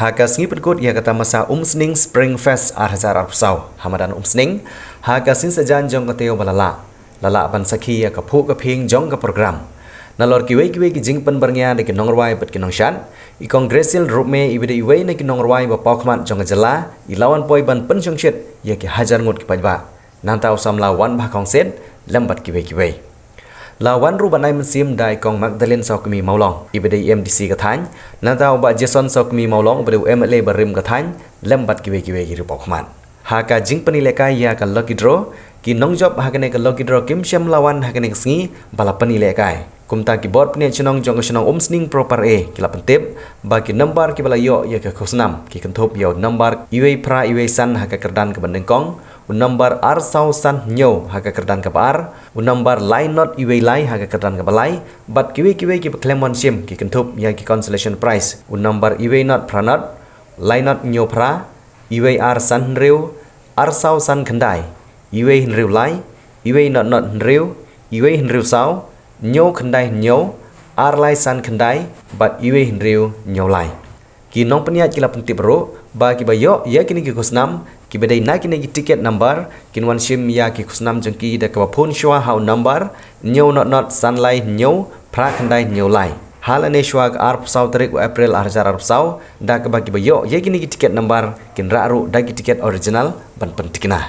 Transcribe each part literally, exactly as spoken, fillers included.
Ha ka sngi pynkut ïa ka tamasa Umsning Spring Fest ar hajar arphew saw ha madan Umsning, ha ka sngi sajan jong ka taïew ba la lah, la lah ban sakhi ïa ka phuh ka phieng jong ka program. Nalor kiwei kiwei ki jingpynbyrngia da ki nongrwai bad ki nongshad, i Kong Gracil Rupme iba dei iwei na ki nongrwai ba paw khmat jong ka jylla, i la wan poi ban pynshongshit ïa ki hajar ngut ki paidbah. Nangta u samla Wanbha Khongsit lem bad kiwei kiwei. La wan ruh ban ai mynsiem da i Kong Magdalene Sawkmie Mawlong iba dei M D C ka thaiñ, nangta u Bah Jason Sawkmie Mawlong uba dei u M L A barim ka thaiñ lem bad kiwei kiwei ki riewpaw khmat. Ha ka jingpynïalehkai ïa ka lucky draw, ki nongjop ha kane ka lucky draw kim shym la wan ha kane ka sngi ba la pynïalehkai. Kumta ki bor pynïaid shnong jong ka shnong Umsning Proper A ki la pyntip ba ki nombar kiba la ïoh ïa ka khusnam ki kynthup ïa u nombar iwei phra iwei san ha ka kyrdan kaba nyngkong, u nombar ar saw san hynñiew ha ka kyrdan kaba ar, u nombar lai not iwei lai ha ka kyrdan kaba lai, bad kiwei kiwei kiba khlem wan shim ki kynthup ïa ki consolation prize, u nombar iwei not phra not, lai not hynñiew phra, iwei ar san hynriew, ar saw san khyndai, iwei hynriew lai, iwei not not hynriew, iwei hynriew saw, hynñiew khyndai hynñiew, ar lai san khyndai, bad iwei hynriew hynñiew lai. Ki nongpynïaid ki la pyntip ruh ba kiba ïoh ïa kine ki khusnam kiba dei na kine ki ticket number kin wan shim ïa ki khusnam jong ki da kaba phone shuwa ha u nombar hynñiew not not san lai hynñiew phra khyndai hynñiew lai ha lane shuwa ka arphew saw tarik u April ar hajar arphew saw, da kaba kiba ïoh ïa kine ki ticket number kin rah ruh da ki ticket original ban pynthikna.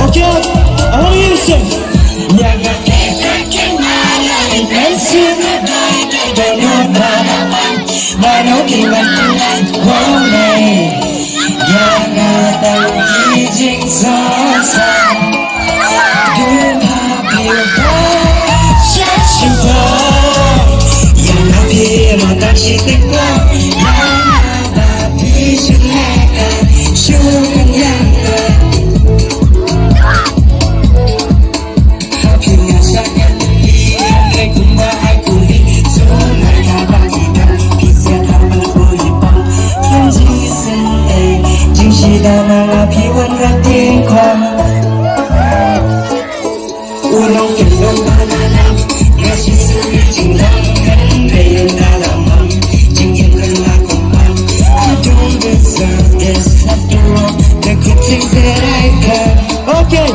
Okay, I want to hear you sing. Okay,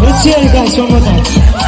let's hear you guys one more time.